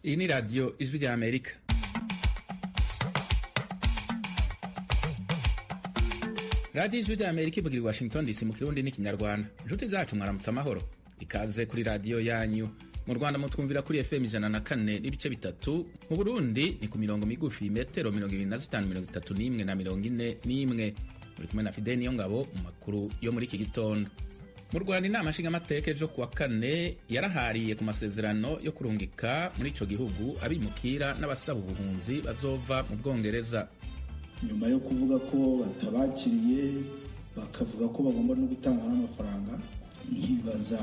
Iyi ni radiyo Ijwi rya Amerika. Radiyo Ijwi rya Amerika ivugira i Washington DC mu Kirundi n'iKinyarwanda. Inshuti zacu, mwaramutse amahoro. Ikaze kuri radiyo yanyu. Mu Rwanda mutwumvira kuri FM 104.3, mu Burundi ni ku mirongo migufi, metero 25, 31 na 41. Muri kumwe na Fidel Niyongabo mu makuru yo muri iki gitondo. Mu Rwanda, inama nshingamateka ejo kuwa kane yarahariye ku masezerano yo kurungika muri ico gihugu abimukira n'abasaba ubuhunzi bazova mu Bwongereza. Nyuma yo kuvuga ko batabakiriye, bakavuga ko bagomba no gutanga n'amafaranga, nkibaza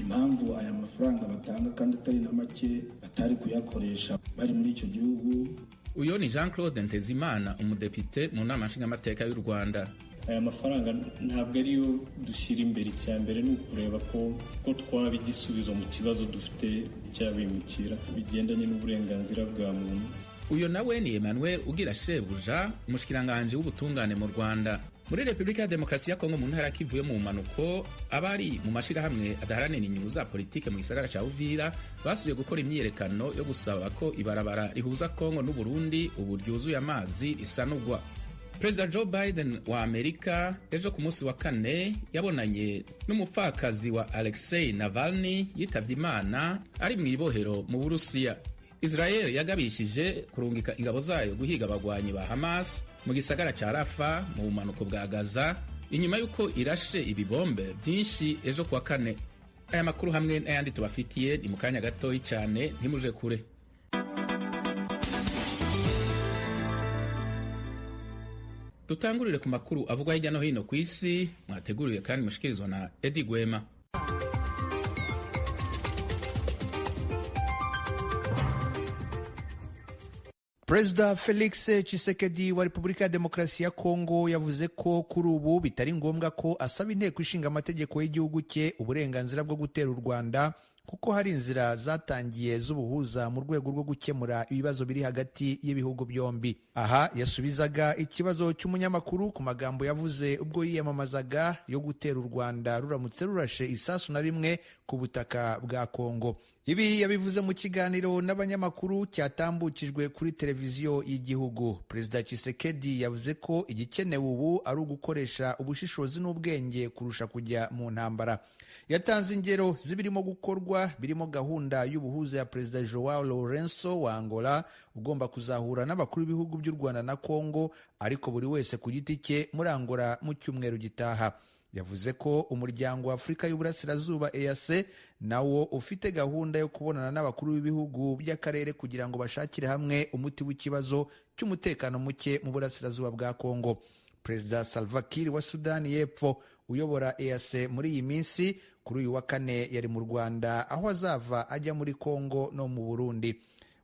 impamvu aya mafaranga batanga kandi atari na make batari kuyakoresha bari muri icyo gihugu. Uyo ni Jean Claude Ntezimana, umudepite mu nama nshingamateka y'u Rwanda. Aya mafaranga ntabwo ariyo dushyira imbere. Icya mbere ni ukureba ko twaba igisubizo mu kibazo dufite cy'abimukira bigendanye n'uburenganzira bwa muntu. Uyo nawe ni Emmanuel Ugira Shebuja, umushikiranganji w'ubutungane mu Rwanda. Muri Repubulika ya Demokarasi ya Kongo, mu ntara ya Kivu yo mu bumanuko, abari mu mashirahamwe adaharanira inyungu za politike mu gisagara ca Uvira basubiye gukora imyiyerekano yo gusaba ko ibarabara rihuza Kongo n'Uburundi ubu ryuzuye amazi risanurwa. Perezida Joe Biden wa Amerika ejo ku munsi wa kane yabonanye n'umupfakazi wa Alexei Navalny yitavye Imana ari mw'ibohero mu Burusiya. Israel yagabishije kurungika ingabo zayo guhiga abagwanyi ba Hamas mu gisagara ca Rafa mu bumanuko bwa Gaza, inyuma y'uko irashe ibibombe vyinshi ejo kuwa kane. Aya makuru hamwe n'ayandi tubafitiye ni mu kanya gatoyi cane, ntimuje kure. Dutangurire ku makuru avugwa hirya no hino ku isi, mwateguriwe kandi mushikirizwa na Edi Gwema. Perezida Felix Tshisekedi wa Repubulika ya Demokarasi ya Kongo yavuze ko kuri ubu bitari ngombwa ko asaba inteko ishinga amategeko y'igihugu cye uburenganzira bwo gutera u Rwanda, kuko hari inzira zatangiye z'ubuhuza mu rwego rwo gukemura ibibazo biri hagati y'ibihugu byombi. Aha yasubizaga ikibazo cy'umunyamakuru ku magambo yavuze ubwo yiyamamazaga yo gutera u Rwanda ruramutse rurashe isasu na rimwe ku butaka bwa Kongo. Ibi yabivuze mu kiganiro n'abanyamakuru cyatambukijwe kuri televiziyo y'igihugu. Perezida Tshisekedi yavuze ko igikenewe ubu ari ugukoresha ubushishozi n'ubwenge kurusha kujya mu ntambara. Yatanze ingero z'ibirimo gukorwa, birimo gahunda y'ubuhuza ya Perezida Joao Lourenço wa Angola, ugomba kuzahura n'abakuru b'ibihugu by'u Rwanda na Kongo, ariko buri wese ku giti cye, muri Angola mu cyumweru gitaha. Yavuze ko umuryango wa Afurika y'Uburasirazuba, EAC, nawo ufite gahunda yo kubonana n'abakuru b'ibihugu by'akarere kugira ngo bashakire hamwe umuti w'ikibazo cy'umutekano muke mu burasirazuba bwa Kongo. Perezida Salva Kiir wa Sudani y'Epfo, uyobora EAC muri iyi minsi, kuri uyu wa kane yari mu Rwanda, aho azava ajya muri Kongo no mu Burundi.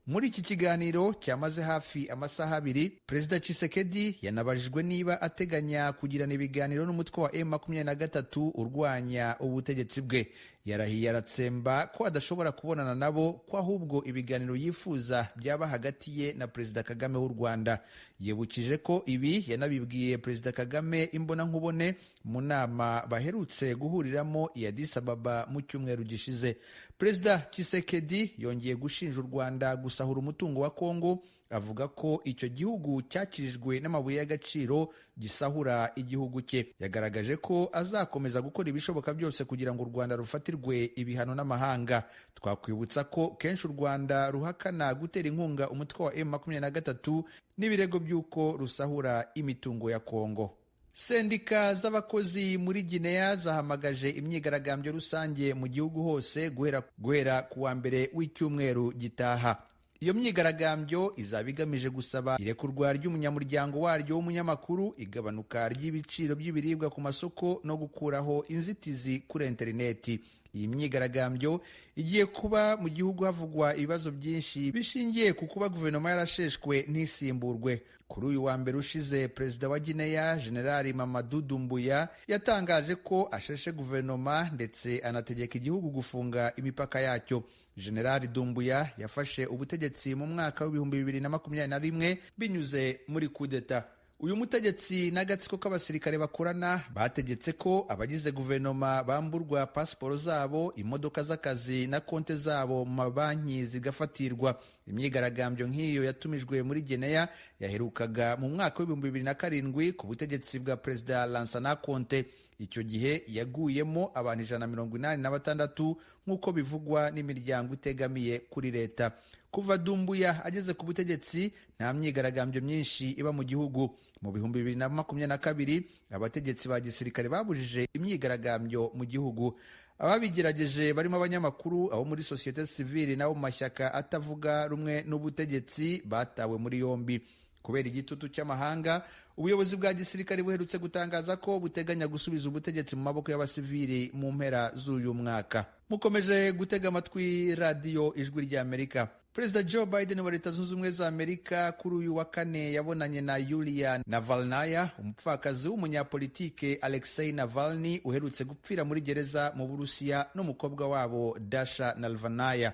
Muri iki kiganiro cyamaze hafi amasaha 2, Perezida Tshisekedi yanabajijwe niba ateganya kugirana ibiganiro n'umutwe wa M23 urwanya ubutegetsi bwe. Yarahiye aratsemba ko adashobora kubonana nabo, ko ahubwo ibiganiro yifuza byaba hagati ye na Perezida Kagame w'u Rwanda. Yibukije ko ibi yanabibwiye Perezida Kagame imbonankubone mu nama baherutse guhuriramo i Addis Ababa mu cyumweru gishize. Perezida Tshisekedi yongeye gushinja u Rwanda gusahura umutungo wa Kongo, avuga ko icyo gihugu cyakirijwe n'amabuye y'agaciro gisahura igihugu cye. Yagaragaje ko azakomeza gukora ibishoboka byose kugira ngo u Rwanda rufatirwe ibihano n'amahanga. Twakwibutsa ko kenshi u Rwanda ruhakana gutera inkunga umutwe wa M23 n'ibirego by'uko rusahura imitungo ya Kongo. Sendika z'abakozi muri Guinea zahamagaje imyigaragambyo rusange mu gihugu hose guhera ku wa mbere w'icyumweru gitaha. Iyo myigaragambyo izaba igamije gusaba irekurwa ry'umunyamuryango waryo w'umunyamakuru, igabanuka ry'ibiciro by'ibiribwa ku masoko no gukuraho inzitizi kuri interineti. Iyi myigaragambyo igiye kuba mu gihugu havugwa ibibazo byinshi bishingiye ku kuba guverinoma yarasheshwe ntisimburwe. Kuri uyu wa mbere ushize, Perezida wa Guinea, Generali Mamadou Doumbouya, yatangaje ko asheshe guverinoma ndetse anategeka igihugu gufunga imipaka yacyo. Generali Doumbouya yafashe ubutegetsi mu mwaka w'2021 binyuze muri kudeta. Uyu mutegetsi n'agatsiko k'abasirikare bakorana bategetse ko abagize guverinoma bamburwa pasiporo zabo, imodoka z'akazi na konte zabo mu mabanki zigafatirwa. Imyigaragambyo nk'iyo yatumijwe muri Guinea yaherukaga mu mwaka w'2007 ku butegetsi bwa Perezida Lansana Conte. Icyo gihe yaguyemo abantu 186 nk'uko bivugwa n'imiryango itegamiye kuri leta. Kuva Dumbuya ageze ku butegetsi, nta myigaragambyo myinshi iba mu gihugu. Mu 2022, abategetsi ba gisirikare babujije imyigaragambyo mu gihugu. Ababigerageje barimo abanyamakuru, abo muri sosiyete sivili n'abo mu mashyaka atavuga rumwe n'ubutegetsi batawe muri yombi. Kubera igitutu cy'amahanga, ubuyobozi bwa gisirikare buherutse gutangaza ko buteganya gusubiza ubutegetsi mu maboko y'abasivili mu mpera z'uyu mwaka. Mukomeje gutega amatwi Radiyo Ijwi ry'Amerika. Perezida Joe Biden wa Leta Zunze Ubumwe za Amerika kuri uyu wa kane yabonanye na Yulia Navalnaya, umupfakazi w'umunyapolitike Alexei Navalny uherutse gupfira muri gereza mu Burusiya, n'umukobwa wabo Dasha Navalnaya.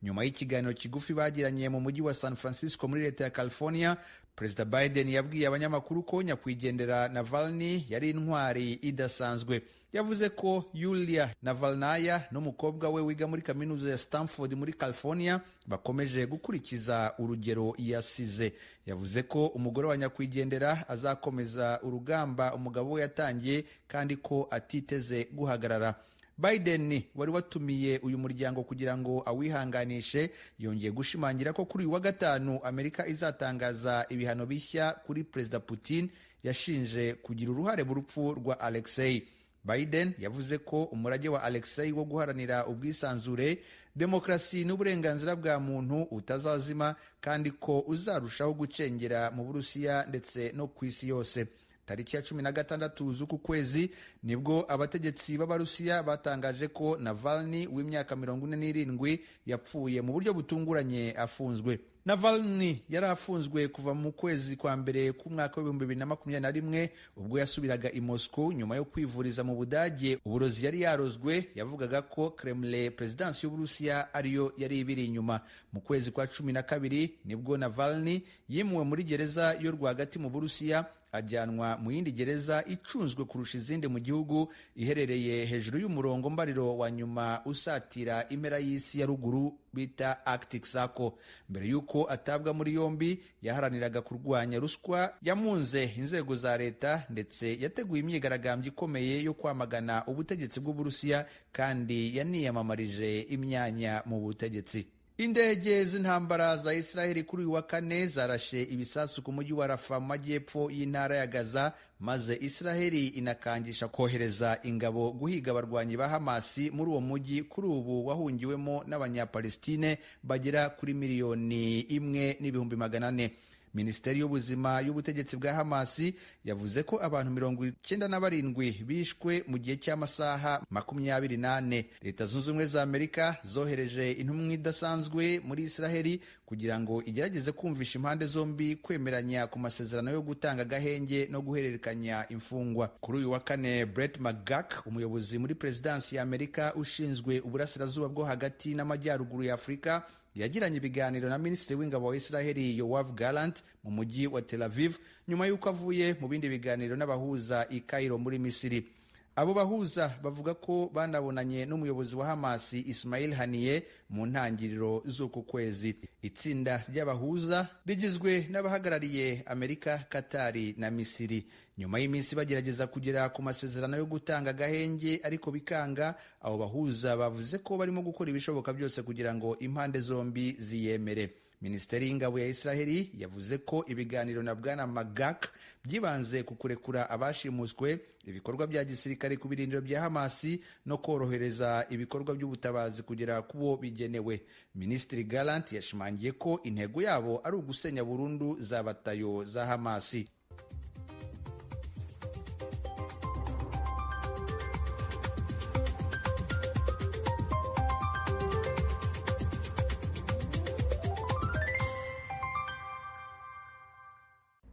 Nyuma y'ikiganiro kigufi bagiranye mu mujyi wa San Francisco muri leta ya California, Perezida Biden yabwiye abanyamakuru ko nyakwigendera Navalny yari intwari idasanzwe. Yavuze ko Yulia Navalnaya n'umukobwa we wiga muri kaminuza ya Stanford muri California bakomeje gukurikiza urugero yasize. Yavuze ko umugore wa nyakwigendera azakomeza urugamba umugabo we yatangiye kandi ko atiteze guhagarara. Biden wari watumiye uyu muryango kugira ngo awihanganishe yongeye gushimangira ko kuri uyu wa gatanu Amerika izatangaza ibihano bishya kuri Perezida Putin yashinje kugira uruhare mu rupfu rwa Alexei. Biden yavuze ko umurage wa Alexei wo guharanira ubwisanzure, demokarasi n'uburenganzira bwa muntu utazazima kandi ko uzarushaho gucengera mu Burusiya ndetse no ku isi yose. Tariki ya 16 z'uku kwezi nibwo abategetsi b'Abarusiya batangaje ko Navalny w'imyaka 47 yapfuye mu buryo butunguranye afunzwe. Navalny yari afunzwe kuva mu kwezi kwa mbere k'umwaka w'2021 ubwo yasubiraga i Moscow nyuma yo kwivuriza mu Budage uburozi yari yarozwe. Yavugaga ko Kremlin, perezidansi y'Uburusiya, ariyo yari ibiri inyuma. Mu kwezi kwa 12 nibwo Navalny yimuwe muri gereza yo rwagati mu Burusiya ajyanwa mu yindi gereza icunzwe kurusha izindi mu gihugu, iherereye hejuru y'umurongo mbariro wa nyuma usatira impera y'isi ya ruguru bita Arctic Circle. Mbere y'uko atabwa muri yombi, yaharaniraga kurwanya ruswa yamunze inzego za leta, ndetse yateguye imyigaragambyo ikomeye yo kwamagana ubutegetsi bw'Uburusiya, kandi yaniyamamarije imyanya mu butegetsi. Indege z'intambara za Israheli kuri uyu wa kane zarashe ibisasu ku mujyi wa Rafa mu majyepfo y'intara ya Gaza, maze Israheli inakangisha kohereza ingabo guhiga abarwanyi ba Hamasi muri uwo mujyi kuri ubu wahungiwemo n'Abanyapalestine bagera kuri 1,400,000. Minisiteri y'ubuzima y'ubutegetsi bwa Hamasi yavuze ko abantu 97 bishwe mu gihe cy'amasaha 24. Leta Zunze Ubumwe za Amerika zohereje intumwa idasanzwe muri Israheli kugira ngo igerageze kumvisha impande zombi kwemeranya ku masezerano yo gutanga agahenge no guhererekanya imfungwa. Kuri uyu wa kane, Brett McGurk, umuyobozi muri perezidansi ya Amerika ushinzwe uburasirazuba bwo hagati n'amajyaruguru ya Afurika, yagiranye ibiganiro na minisitiri w'ingabo wa Israheli Yoav Gallant mu mujyi wa Tel Aviv nyuma y'uko avuye mu bindi biganiro n'abahuza i Cairo muri Misiri. Abo bahuza bavuga ko banabonanye n'umuyobozi wa Hamasi Ismail Haniyeh mu ntangiriro z'uku kwezi. Itsinda ry'abahuza rigizwe n'abahagarariye Amerika, Katari na Misiri. Nyuma y'iminsi bagerageza kugera ku masezerano yo gutanga agahenge ariko bikanga, abo bahuza bavuze ko barimo gukora ibishoboka byose kugira ngo impande zombi ziyemere. Minisiteri y'ingabo ya Israheli yavuze ko ibiganiro na Bwana McGurk byibanze ku kurekura abashimuswe, ibikorwa bya gisirikare ku birindiro bya Hamasi no korohereza ibikorwa by'ubutabazi kugera ku bo bigenewe. Minisitiri Gallant yashimangiye ko intego yabo ari ugusenya burundu za batayo za Hamasi.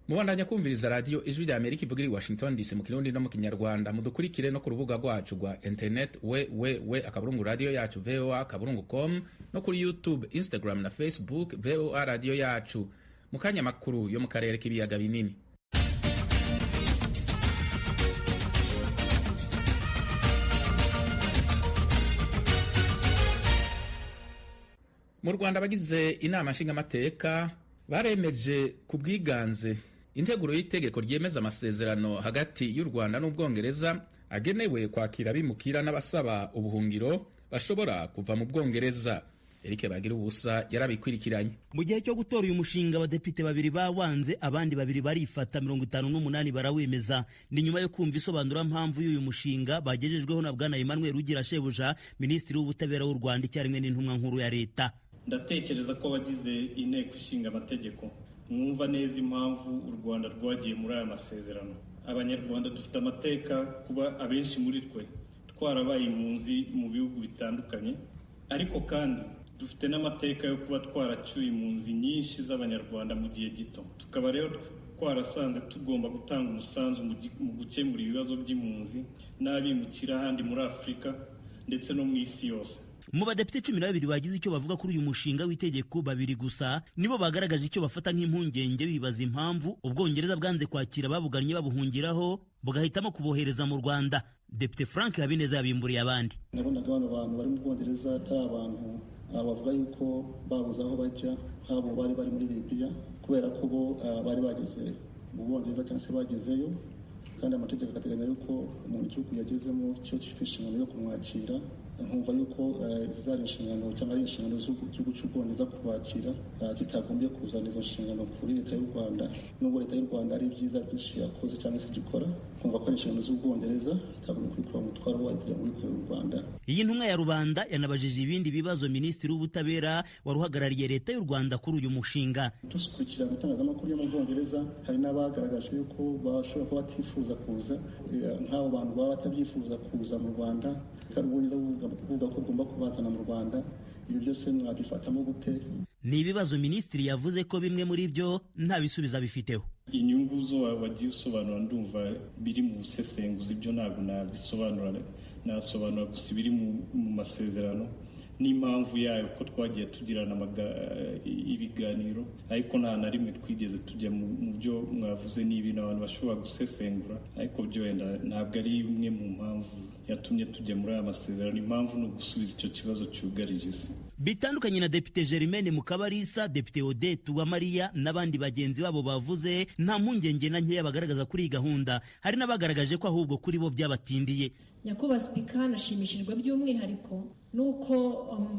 Mubandanya kumviriza Radiyo Ijwi rya Amerika ivuga iri Washington DC mu Kirundi no mu Kinyarwanda. Mudukurikire no ku rubuga rwacu rwa internet www.radioyacu voa.com, no kuri YouTube, Instagram na Facebook VOA Radiyo Yacu. Mu kanya, makuru yo mu karere k'ibiyaga binini. Mu Rwanda, abagize inama nshingamateka baremeje ku bwiganze integuro y'itegeko ryemeza amasezerano hagati y'u Rwanda n'Ubwongereza agenewe kwakira abimukira n'abasaba ubuhungiro bashobora kuva mu Bwongereza. Eric Bagira ubusa yarabikwirikiranye. Mu gihe cyo gutora uyu mushinga, abadepite babiri bawanze, abandi babiri barifata, 58 barawemeza. Ni nyuma yo kumva isobanurampamvu y'uyu mushinga bagejejweho na Bwana Emmanuel Ugira Shebuja, Minisitiri w'Ubutabera w'u Rwanda, icyarimwe n'intumwa nkuru ya leta. Ndatekereza ko abagize inteko ishinga amategeko mwumva neza impamvu u Rwanda rwagiye muri aya masezerano. Abanyarwanda dufite amateka, kuba abenshi muri twe twarabaye impunzi mu bihugu bitandukanye, ariko kandi dufite n'amateka yo kuba twaracyuye impunzi nyinshi z'Abanyarwanda mu gihe gito, tukaba rero twarasanze tugomba gutanga umusanzu mu gukemura ibibazo by'impunzi n'abimukira ahandi muri Afurika ndetse no mu isi yose. Mu badepite 12 bagize icyo bavuga kuri uyu mushinga w'itegeko, babiri gusa nibo bagaragaje icyo bafata nk'impungenge, bibaza impamvu Ubwongereza bwanze kwakira ababugannye babuhungiraho, bugahitamo kubohereza mu Rwanda. Depite Frank Habineza yabimburiye abandi. Nabonaga bano bantu bari mu Bwongereza atari abantu bavuga yuko babuze aho bajya, habo bari bari muri Libya, kubera ko bo bari bageze mu Bwongereza cyangwa se bagezeyo, kandi amategeko agateganya yuko umuntu igihugu yagezemo cyo gifite inshingano yo kumwakira. Nkumva yuko zari inshingano cyangwa ari inshingano z'igihugu cy'Ubwongereza kubakira, kitagombye kuzana izo nshingano kuri leta y'u Rwanda, nubwo leta y'u Rwanda ari ibyiza byinshi yakoze cyangwa se igikora. Nkumva ko ari inshingano z'Ubwongereza, itagombye kwikura umutwaro wayo kugira ngo wikorere u Rwanda. Iyi ntumwa ya rubanda yanabajije ibindi bibazo Minisitiri w'Ubutabera wari uhagarariye leta y'u Rwanda kuri uyu mushinga. Dukurikirana itangazamakuru yo mu Bwongereza, hari n'abagaragaje yuko bashobora kuba batifuza kuza, nk'abo bantu baba batabyifuza kuza mu Rwanda, kandi Ubwongereza buvuga ko bugomba kubazana mu Rwanda. Ibyo byose mwabifatamo gute? Ni ibibazo minisitiri yavuze ko bimwe muri byo nta bisubizo abifiteho. Inyungu zo wagiye usobanura ndumva biri mu busesenguzi, ibyo ntabwo nabisobanura, nasobanura gusa ibiri mu masezerano n'impamvu yayo, ko twagiye tugirana ibiganiro, ariko nta na rimwe twigeze tujya mu byo mwavuze. Ni ibintu abantu bashobora gusesengura, ariko byo wenda ntabwo ari imwe mu mpamvu yatumye tujya muri aya masezerano. Impamvu ni ugusubiza icyo kibazo cyugarije isi. Bitandukanye na Depite Germaine Mukabarisa, Depite Odette Uwamariya n'abandi bagenzi babo bavuze nta mpungenge na nkeya bagaragaza kuri iyi gahunda. Hari n'abagaragaje ko ahubwo kuri bo byabatindiye. Nyakubahwa Sipika, nashimishijwe by'umwihariko nuko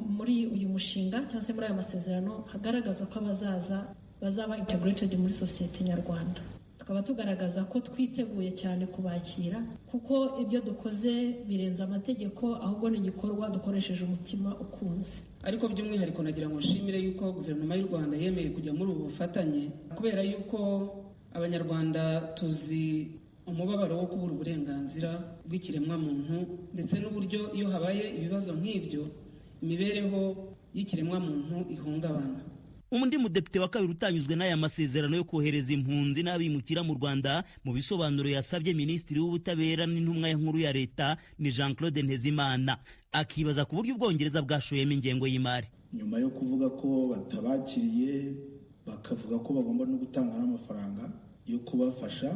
muri uyu mushinga cyangwa se muri aya masezerano hagaragaza ko abazaza bazaba integrated muri sosiyete nyarwanda, tukaba tugaragaza ko twiteguye cyane kubakira, kuko ibyo dukoze birenze amategeko, ahubwo ni igikorwa dukoresheje umutima ukunze. Ariko by'umwihariko nagira ngo nshimire yuko guverinoma y'u Rwanda yemeye kujya muri ubu bufatanye, kubera yuko Abanyarwanda tuzi umubabaro wo kubura uburenganzira bw'ikiremwamuntu, ndetse n'uburyo iyo habaye ibibazo nk'ibyo imibereho y'ikiremwamuntu ihungabana. Undi mudepite wa kabiri utanyuzwe n'aya masezerano yo kohereza impunzi n'abimukira mu Rwanda, mu bisobanuro yasabye Minisitiri w'Ubutabera n'intumwa nkuru ya leta, ni Jean Claude Ntezimana, akibaza ku buryo Ubwongereza bwashoyemo ingengo y'imari. Nyuma yo kuvuga ko batabakiriye, bakavuga ko bagomba no gutanga n'amafaranga yo kubafasha,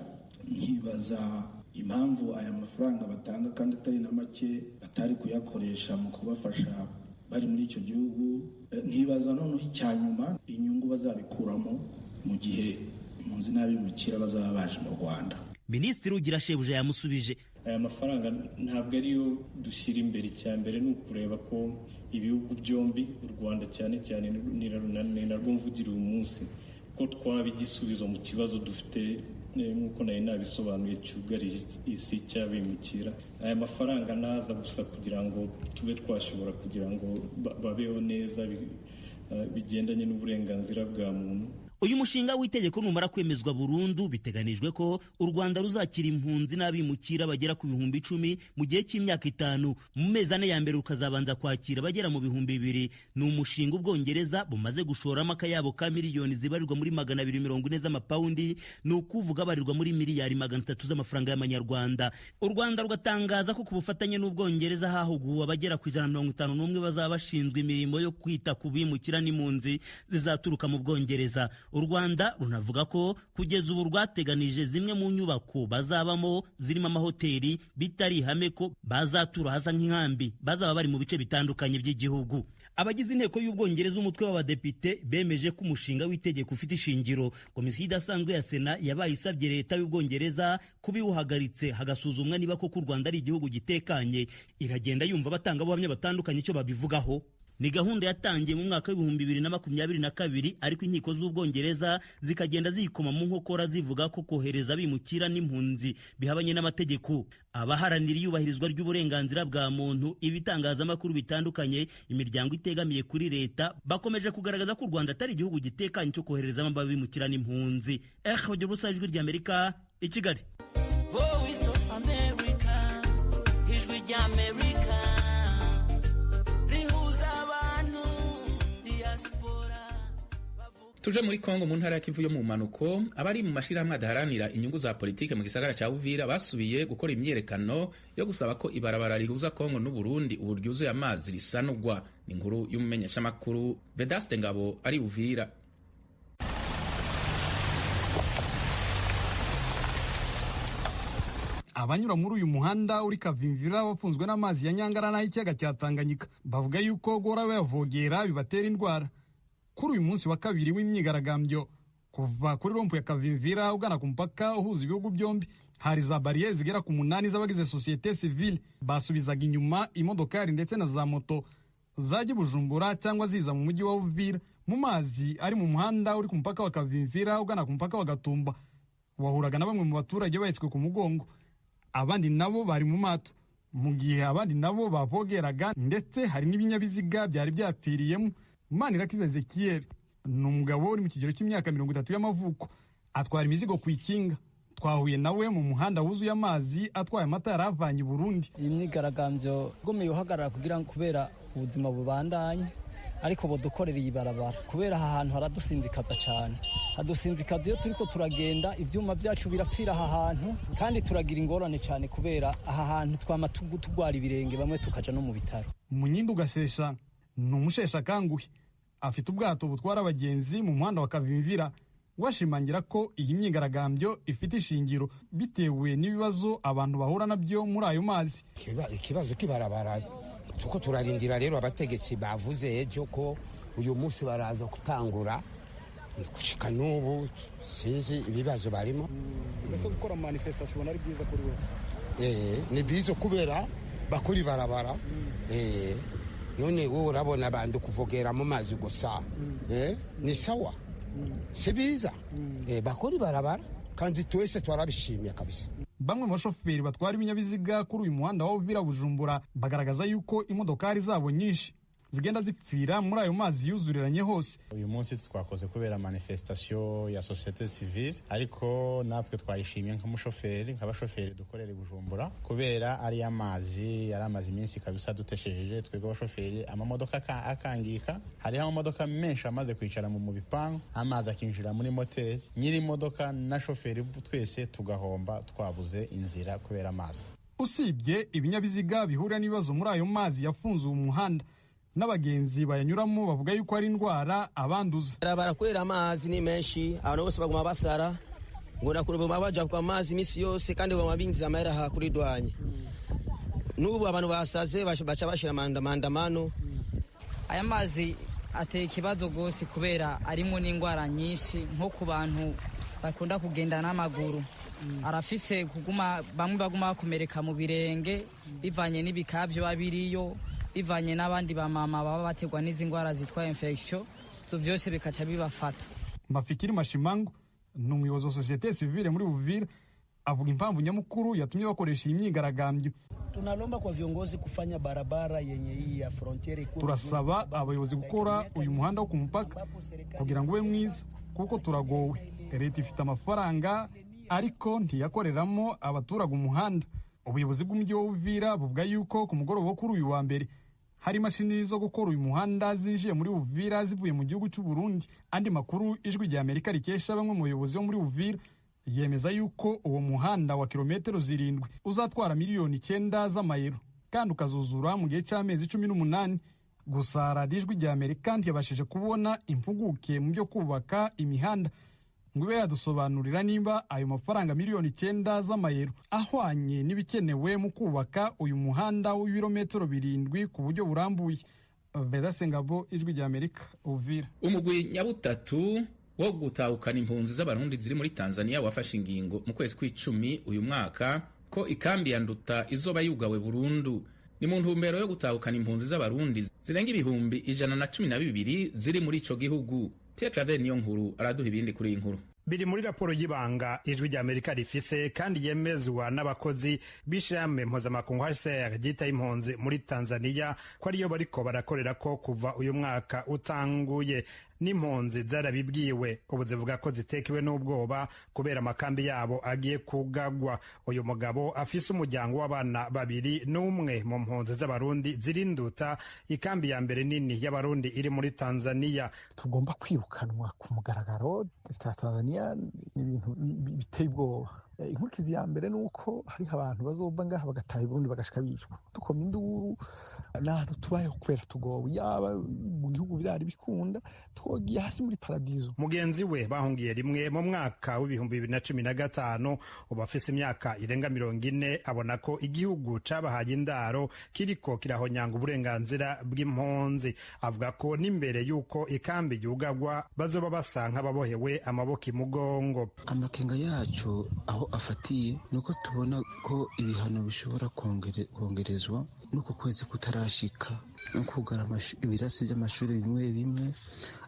nkibaza impamvu aya mafaranga batanga kandi atari na make batari kuyakoresha mu kubafasha bari muri icyo gihugu. Nkibaza noneho icya nyuma, inyungu bazabikuramo mu gihe impunzi n'abimukira bazaba baje mu Rwanda. Minisitiri Ugira Shebuja yamusubije. Aya mafaranga ntabwo ariyo dushyira imbere. Icya mbere ni ukureba ko ibihugu byombi, u Rwanda cyane cyane ni narwo mvugira uyu munsi, ko twaba igisubizo mu kibazo dufite, nk'uko nari nabisobanuye, cyugarije isi cy'abimukira. Aya mafaranga naza gusa kugira ngo tube twashobora kugira ngo babeho neza bigendanye n'uburenganzira bwa muntu. Uyu mushinga w'itegeko numara kwemezwa burundu, biteganijwe ko u Rwanda ruzakira impunzi n'abimukira bagera ku 10,000 mu gihe cy'imyaka 5. Mu mezi 4 ya mbere rukazabanza kwakira bagera mu 2,000. Ni umushinga Ubwongereza bumaze gushoramo akayabo ka miliyoni zibarirwa muri 240 z'amapawundi, ni ukuvuga barirwa muri miliyari 300 z'amafaranga y'amanyarwanda. U Rwanda rugatangaza ko ku bufatanye n'Ubwongereza hahuguwe abagera ku 151 bazaba bashinzwe imirimo yo kwita ku bimukira n'impunzi zizaturuka mu Bwongereza. U Rwanda runavuga ko kugeza ubu rwateganije zimwe mu nyubako bazabamo zirimo amahoteli, bitari ihame ko bazatura hasa nk'inkambi, bazaba bari mu bice bitandukanye by'igihugu. Abagize inteko y'Ubwongereza, umutwe w'abadepite, bemeje ko umushinga w'itegeko ufite ishingiro. Komisiyo idasanzwe ya Sena yabaye isabye leta y'Ubwongereza kubiwuhagaritse, hagasuzumwa niba koko u Rwanda ari igihugu gitekanye. Iragenda yumva abatangabuhamya batandukanye icyo babivugaho. Ni gahunda yatangiye mu mwaka w'2022, ariko inkiko z'Ubwongereza zikagenda ziyikoma mu nkokora, zivuga ko kohereza abimukira n'impunzi bihabanye n'amategeko. Abaharanira iyubahirizwa ry'uburenganzira bwa muntu, ibitangazamakuru bitandukanye, imiryango itegamiye kuri leta, bakomeje kugaragaza ko u Rwanda atari igihugu gitekanye cyo koherezamo abimukira n'impunzi. Ubusa, Ijwi ry'Amerika, i Kigali. Voice of America, Ijwi ry'Amerika, rihuza abantu diaspora. Tuje muri Kongo, mu ntara ya Kivu yo mu mpanuko. Abari mu mashirahamwe adaharanira inyungu za politike mu gisagara ca Uvira basubiye gukora imyiyerekano yo gusaba ko ibarabara rihuza Kongo n'u Burundi ubu ryuzuye amazi risanurwa. Ni inkuru y'umumenyeshamakuru Vedaste Ngabo ari Uvira. Abanyura muri uyu muhanda uri Kavimvira bafunzwe n'amazi ya Nyangara n'ay'ikiyaga cya Tanganyika bavuga yuko guhora bayavogera bibatera indwara. Kuri uyu munsi wa kabiri w'imyigaragambyo, kuva kuri rompu ya Kavimvira ugana ku mupaka uhuza ibihugu byombi, hari za bariyeri zigera ku 8 z'abagize sosiyete sivile basubizaga inyuma imodokari ndetse na za moto zajya i Bujumbura cyangwa ziza mu mujyi wa Uvira. Mu mazi ari mu muhanda uri ku mupaka wa Kavimvira ugana ku mupaka wa Gatumba, wahuraga na bamwe mu baturage bahetswe ku mugongo, abandi nabo bari mu mato, mu gihe abandi nabo bavogeraga, ndetse hari n'ibinyabiziga byari byapfiriyemo. Manirakiza Ezekiel ni umugabo uri mu kigero cy'imyaka 30 y'amavuko, atwara imizigo ku ikinga. Twahuye nawe mu muhanda wuzuye amazi, atwaye amata yari avanye i Burundi. Iyi myigaragambyo igomeye uhagarara kugira ngo kubera ubuzima bubandanye, ariko budukorera iyi barabara, kubera aha hantu haradusinzikaza cyane, hadusinzikaza iyo turiko turagenda, ivyuma byacu birapfira aha hantu, kandi turagira ingorane cyane kubera aha hantu twama tugwara ibirenge, bamwe tukaja no mu bitaro. Munyindu Gashesha ni umusheshakanguhe, afite ubwato butwara abagenzi mu muhanda wa Kavimvira. Washimangira ko iyi myigaragambyo ifite ishingiro bitewe n'ibibazo abantu bahura nabyo muri ayo mazi. Ikibazo kibarabara tuko turarindira rero, abategetsi bavuze ejo ko uyu munsi baraza gutangura, gushika n'ubu sinzi ibibazo barimo. Mbese gukora manifestation ubona ari byiza kuri wowe? Ni byiza kubera bakora ibarabara. None wowe urabona abantu kuvogera mu mazi gusa, ni sawa? Si biza. Bakora ibarabara kandi twese twarabishimiye kabisa. Bamwe mu bashoferi batwara ibinyabiziga kuri uyu muhanda wa Uvira Bujumbura bagaragaza yuko imodokari zabo nyinshi zigenda zipfira muri ayo mazi yuzuriranye hose. Uyu munsi twakoze kubera manifestation ya societe civile, ariko natwe twayishimye nk'umushoferi, nk'abashoferi dukorera i Bujumbura, kubera ari amazi yari amaze iminsi kabisa duteshejeje twebwe abashoferi, amamodoka akangika. Hariho amamodoka menshi amaze kwicara mu bipangu, amazi akinjira muri moteri, nyiri imodoka na shoferi twese tugahomba, twabuze inzira kubera amazi. Usibye ibinyabiziga bihurira n'ibibazo muri ayo mazi yafunze uwo muhanda, n'abagenzi bayanyuramo bavuga yuko ari indwara abanduza. Barakwera amazi ni menshi, abantu bose baguma basara ngo nakurubuma baja kwa amazi imisi yose, kandi baguma binjiza amahera aha kuri dwanye. N'ubu abantu basaze baca bashira amandamano. Aya mazi ateye ikibazo gose kubera arimo n'indwara nyinshi, nko ku bantu bakunda kugenda n'amaguru. Arafise kuguma bamwe baguma bakomereka mu birenge bivanye n'ibikavyo babiriyo, bivanye n'abandi bamama baba bategwa n'izi ndwara zitwa infection, ivyo vyose bikaca bibafata. Mafikiri Mashimango ni umuyobozi wa sosiyete sivile muri Uvira, avuga impamvu nyamukuru yatumye bakoresha iyi myigaragambyo. Tunalomba kwa viongozi kufanya barabara yenye hii ya frontiere. Turasaba abayobozi gukora uyu muhanda wo ku mupaka kugira ngo ube mwiza, kuko turagowe. Leta ifite amafaranga ariko ntiyakoreramo abaturage umuhanda. Ubuyobozi bw'umujyi wa Uvira buvuga yuko ku mugoroba wo kuri uyu wa mbere hari imashini zo gukora uyu muhanda zinjiye muri Uvira zivuye mu gihugu cy'u Burundi. Andi makuru Ijwi rya Amerika rikesha bamwe mu bayobozi bo muri Uvira yemeza yuko uwo muhanda wa kilometero 7 uzatwara miliyoni 9 z'amayero kandi ukazuzura mu gihe cy'amezi 18. Gusa radiyo Ijwi rya Amerika ntiyabashije kubona impuguke mu byo kubaka imihanda ngo ibe yadusobanurira nimba ayo mafaranga miliyoni 9 z'amayero ahwanye n'ibikenewe mu kubaka uyu muhanda w'ibirometero 7 ku buryo burambuye. Vedase Ngabo, Ijwi rya Amerika, Uvira. Umugwi nyabutatu wo gutahukana impunzi z'Abarundi ziri muri Tanzania wafashe ingingo mu kwezi kw'icumi uyu mwaka ko ikambi ya Nduta izoba yugawe burundu. Ni mu ntumbero yo gutahukana impunzi z'Abarundi zirenga 112,000 ziri muri ico gihugu. Pierre Claver niyo nkuru araduha ibindi kuri iyi nkuru. Biri muri raporo y'ibanga Ijwi rya Amerika rifise kandi yemezwa n'abakozi b'ishirahamwe mpuzamakungu HCR ryita impunzi muri Tanzania, ko ariyo bariko barakorera ko kuva uyu mwaka utanguye. N'impunzi zarabibwiwe, ubu zivuga ko zitekewe n'ubwoba kubera amakambi yabo agiye kugagwa. Uyu mugabo afise umuryango w'abana babiri n'umwe mu mpunzi z'Abarundi zirinduta, ikambi ya mbere nini y'Abarundi iri muri Tanzania. Tugomba kwirukanwa ku mugaragaro leta ya Tanzania ni ibintu biteye ubwoba. Inkurikizi ya mbere ni uko hariho abantu bazova ngaha bagataha i Burundi bagashika bicwa. Dukomye induru n'ahantu tubayeho kubera tugowe, yaba mu gihugu vyari bikunda twogiye hasi muri paradizo. Mugenzi we bahungiye rimwe mu mwaka w'2015, ubu afise imyaka irenga 40, abona ko igihugu cabahaye indaro kiriko kirahonyanga uburenganzira bw'impunzi. Avuga ko n'imbere y'uko ikambi yugagwa bazoba basa nk'ababohewe amaboko imugongo. Amakenga yacu aho afatiye nuko tubona ko ibihano bishobora kongerezwa nuko kwezi kutarashika, no kugara ibirasi by'amashuri bimwe bimwe,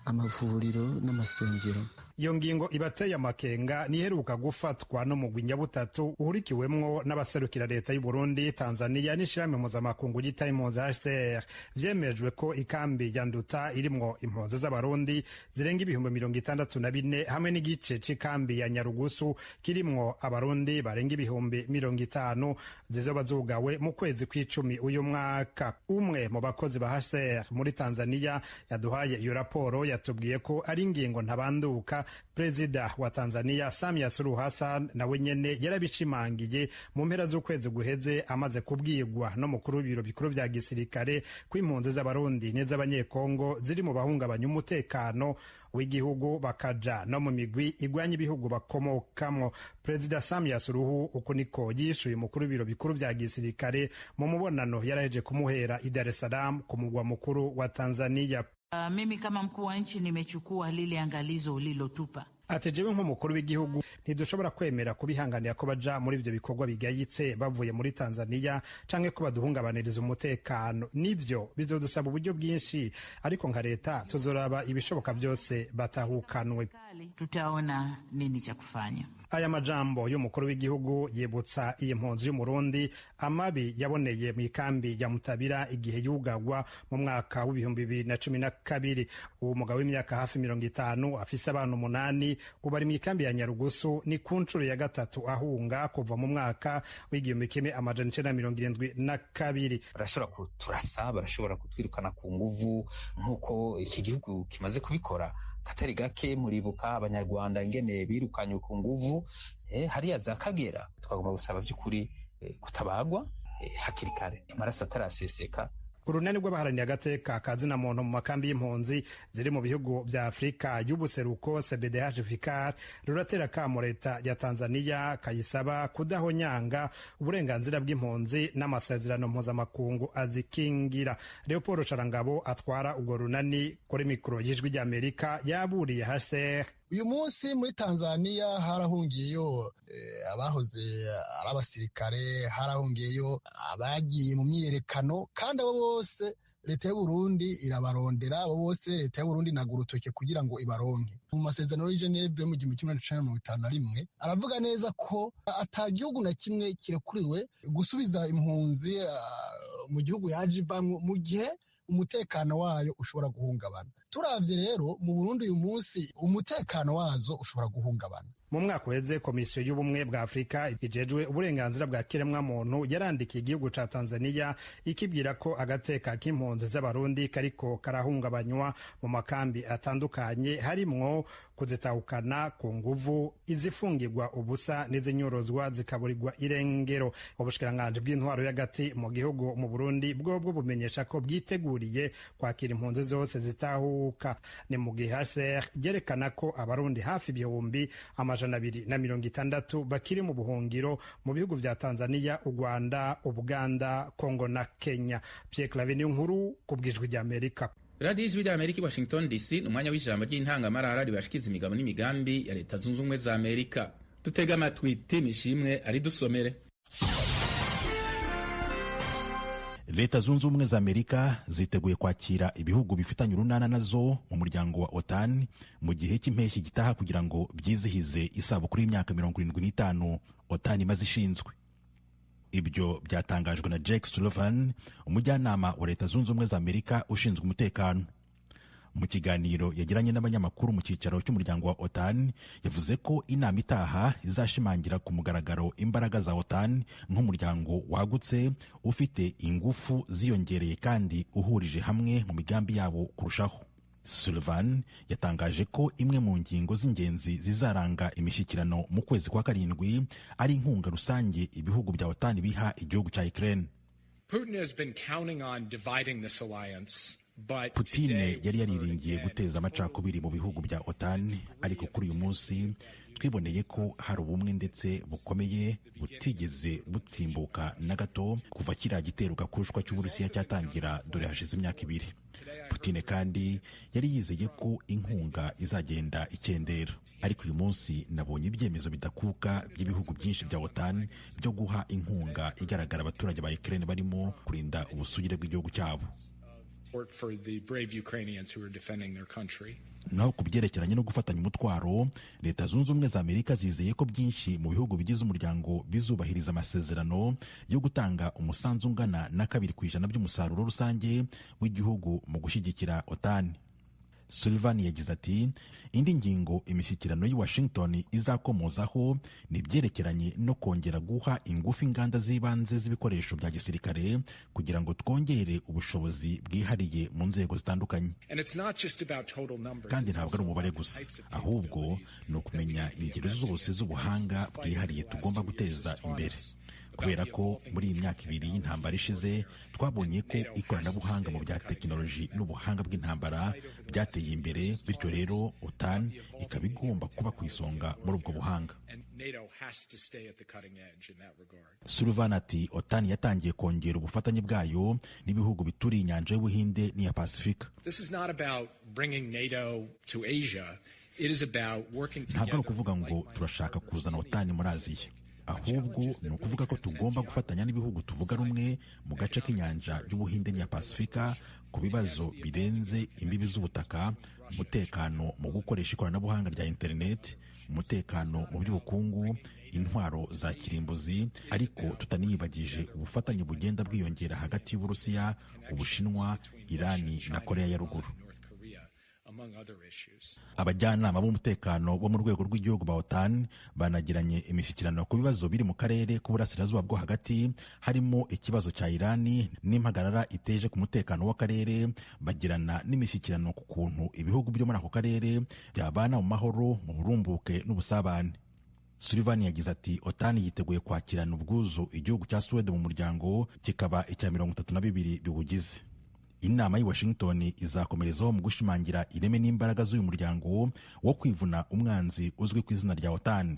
amavuriro n'amasengero. Iyo ngingo ibateye amakenga niheruka gufatwa n'umugwi nyabutatu uhurikiwemwo n'abaserukira leta y'u Burundi, Tanzania n'ishirahamwe mpuzamakungu ryita impunzi HCR. Vyemejwe ko ikambi ya Nduta irimwo impunzi z'Abarundi zirenga 64,000 hamwe n'igice c'ikambi ya Nyarugusu kirimwo Abarundi barenga 50,000 zizoba zugawe mu kwezi kw'icumi uyu mwaka. Umwe mu bakozi ba HCR muri Tanzania yaduhaye iyo raporo yatubwiye ko ari ingingo ntabanduka. Perezida wa Tanzania Samia Suluhu Hassan nawe nyene yarabishimangiye mu mpera z'ukwezi guheze, amaze kubwirwa n'umukuru w'ibiro bikuru vya gisirikare ko impunzi z'Abarundi n'iz'Abanyekongo ziri mu bahungabanya umutekano w'igihugu, bakaja no mu migwi igwanya ibihugu bakomokamwo. Perezida Samia Suluhu uku niko yishuye umukuru w'ibiro bikuru vya gisirikare mu mubonano yaraheje kumuhera i Dar es Salaam ku mugwa mukuru wa Tanzania. Mimi kama mkuu wa nchi nimechukua lile angalizo ulilotupa. Ati jewe nk'umukuru w'igihugu ntidushobora kwemera kubihanganira ko baja muri ivyo bikorwa bigayitse bavuye muri Tanzania canke ko baduhungabaniriza umutekano. Nivyo bizodusaba uburyo bwinshi, ariko nka leta tuzoraba ibishoboka byose batahukanwe. Tutaona nini cha kufanya. Aya majambo y'umukuru w'igihugu yibutsa iyi mpunzi y'Umurundi amabi yaboneye mu ikambi ya Mutabira igihe yugagwa mu mwaka w'2012. Uwo mugabo w'imyaka hafi 50 afise abana 8 ubu ari mu ikambi ya Nyarugusu, ni ku nshuro ya gatatu ahunga kuva mu mwaka w'1972. Barashobora kuturasa, barashobora kutwirukana ku nguvu nk'uko iki gihugu kimaze kubikora katari gake. Muribuka Abanyarwanda ingene birukanywe ku nguvu hariya za Kagera. Twagomba gusaba by'ukuri kutabagwa hakiri kare, amaraso ataraseseka. Urunani rw'abaharaniye agateka kazina muntu mu makambi y'impunzi ziri mu bihugu vya Afurika y'ubuseruko CBDH Vicar ruratera kamo leta ya Tanzania kayisaba kudahonyanga uburenganzira bw'impunzi n'amasezerano mpuzamakungu azikingira. Leopold Sharangabo atwara urwo runani kuri mikoro y'Ijwi ry'Amerika yaburiye HCR. Uyu munsi muri Tanzania harahungiyeyo abahoze ari abasirikare, harahungiyeyo abagiye mu myiyerekano, kandi abo bose leta y'u Burundi irabarondera, abo bose leta y'u Burundi inaga urutoke kugira ngo ibaronke. Mu masezerano y'i Geneve mu 1951 aravuga neza ko ata gihugu na kimwe kirekuriwe gusubiza impunzi mu gihugu yaje ivamwo mu gihe umutekano wayo ushobora guhungabana. Turavye rero mu Burundi uyu munsi umutekano wazo ushobora guhungabana. Mu mwaka uheze Komisiyo y'Ubumwe bwa Afurika ijejwe uburenganzira bwa kiremwamuntu yarandikiye igihugu ca Tanzania ikibwira ko agateka k'impunzi z'Abarundi kariko karahungabanywa mu makambi atandukanye, harimwo kuzitahukana ku nguvu, izifungirwa ubusa n'izinyorozwa zikaburirwa irengero. Ubushikiranganji bw'intwaro y'agati mu gihugu mu Burundi bwobwo bumenyesha ko bwiteguriye kwakira impunzi zose zitahuka. guhunguka. Ni mu gihe HCR ryerekana ko Abarundi hafi 260,000 bakiri mu buhungiro mu bihugu vya Tanzania, u Rwanda, Ubuganda, Kongo na Kenya. Pierre Claver Niyonkuru ku bw'Ijwi ry'Amerika. Radiyo Ijwi ry'Amerika i Washington DC. Ni umwanya w'ijambo ry'intangamarara ribashikiza imigabo n'imigambi ya Leta Zunze Ubumwe za Amerika. Dutega amatwi Tim Ishimwe aridusomere. Leta Zunze Ubumwe za Amerika ziteguye kwakira ibihugu bifitanye urunana nazo mu muryango wa OTAN mu gihe cy'impeshyi gitaha, kugira ngo byizihize isabukuru y'imyaka 75 OTAN imaze ishinzwe. Ibyo byatangajwe na Jake Sullivan, umujyanama wa Leta Zunze Ubumwe za Amerika ushinzwe umutekano. Mu kiganiro yagiranye n'abanyamakuru mu cyicaro cy'umuryango wa OTAN, yavuze ko inama itaha izashimangira ku mugaragaro imbaraga za OTAN nk'umuryango wagutse, ufite ingufu ziyongereye kandi uhurije hamwe mu migambi yabo kurushaho. Sullivan yatangaje ko imwe mu ngingo z'ingenzi zizaranga imishyikirano mu kwezi kwa karindwi ari inkunga rusange ibihugu bya OTAN biha igihugu cya Ukraine. Putin has been counting on dividing this alliance. Putine yari yariringiye guteza amacakubiri mu bihugu bya OTAN, ariko kuri uyu munsi twiboneye ko hari ubumwe ndetse bukomeye butigeze butsimbuka na gato kuva kiriya gitero gakurushwa cy'Uburusiya cyatangira, dore hashize imyaka 2. Putine kandi yari yizeye ko inkunga izagenda ikendera, ariko uyu munsi nabonye ibyemezo bidakuka by'ibihugu byinshi bya OTAN byo guha inkunga igaragara abaturage ba Ukraine barimo kurinda ubusugire bw'igihugu cyabo. Naho ku byerekeranye no gufatanya umutwaro, Leta Zunze Ubumwe za Amerika zizeye ko byinshi mu bihugu bigize umuryango bizubahiriza amasezerano yo gutanga umusanzu ungana na 2% by'umusaruro rusange w'igihugu mu gushyigikira OTAN. Sullivan yagize ati: "Indi ngingo imishyikirano y'i Washington izakomozaho ni ibyerekeranye no kongera guha ingufu inganda z'ibanze z'ibikoresho bya gisirikare, kugira ngo twongere ubushobozi bwihariye mu nzego zitandukanye. Kandi ntabwo ari umubare gusa, ahubwo ni ukumenya ingero zose z'ubuhanga bwihariye tugomba guteza imbere, kubera ko muri iyi myaka 2 y'intambara ishize twabonye ko ikoranabuhanga mu bya tekinoloji n'ubuhanga bw'intambara byateye imbere, bityo rero OTAN ikaba igomba kuba ku isonga muri ubwo buhanga." Sullivan ati: "OTAN yatangiye kongera ubufatanye bwayo n'ibihugu bituriye inyanja y'Ubuhinde n'iya Pasifika. Ntabwo ari ukuvuga ngo turashaka kuzana OTAN muri Aziya, ahubwo ni ukuvuga ko tugomba gufatanya n'ibihugu tuvuga rumwe mu gace k'inyanja y'Ubuhinde n'iya Pasifika ku bibazo birenze imbibi z'ubutaka: umutekano mu gukoresha ikoranabuhanga rya interineti, umutekano mu by'ubukungu, intwaro za kirimbuzi, ariko tutaniyibagije ubufatanye bugenda bwiyongera hagati y'Uburusiya, Ubushinwa, Irani na Korea ya Ruguru." Abajyanama b'umutekano bo mu rwego rw'igihugu ba OTAN banagiranye imishyikirano ku bibazo biri mu karere k'uburasirazuba bwo hagati, harimo ikibazo cya Irani n'impagarara iteje ku mutekano w'akarere. Bagirana n'imishyikirano ku kuntu ibihugu byo muri ako karere byabana mu mahoro, mu burumbuke n'ubusabane. Sullivan yagize ati: "OTAN yiteguye kwakirana ubwuzu igihugu cya Suwede mu muryango, kikaba icya 32 biwugize. Inama y'i Washington izakomerezaho mu gushimangira ireme n'imbaraga z'uyu muryango wo kwivuna umwanzi uzwi ku izina rya OTAN."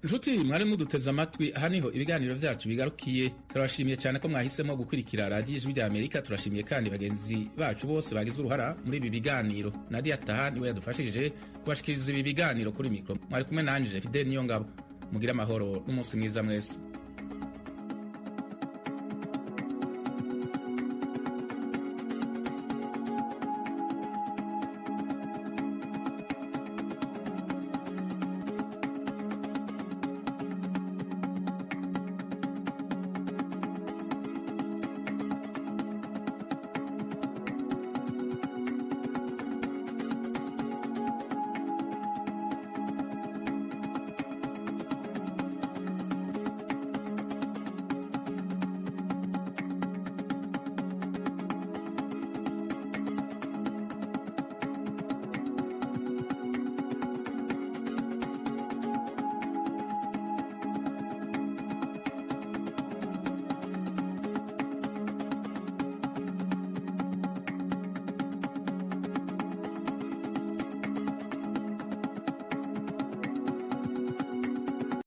Nshuti mwari muduteze amatwi, aha niho ibiganiro byacu bigarukiye. Turabashimiye cyane ko mwahisemo gukurikira Radiyo Ijwi rya Amerika. Turashimiye kandi bagenzi bacu bose bagize uruhara muri ibi biganiro. Nadia Taha niwe yadufashije kubashikiriza ibi biganiro. Kuri mikoro mwari kumwe nanje Fidel Niyongabo. Mugire amahoro n'umunsi mwiza mwese.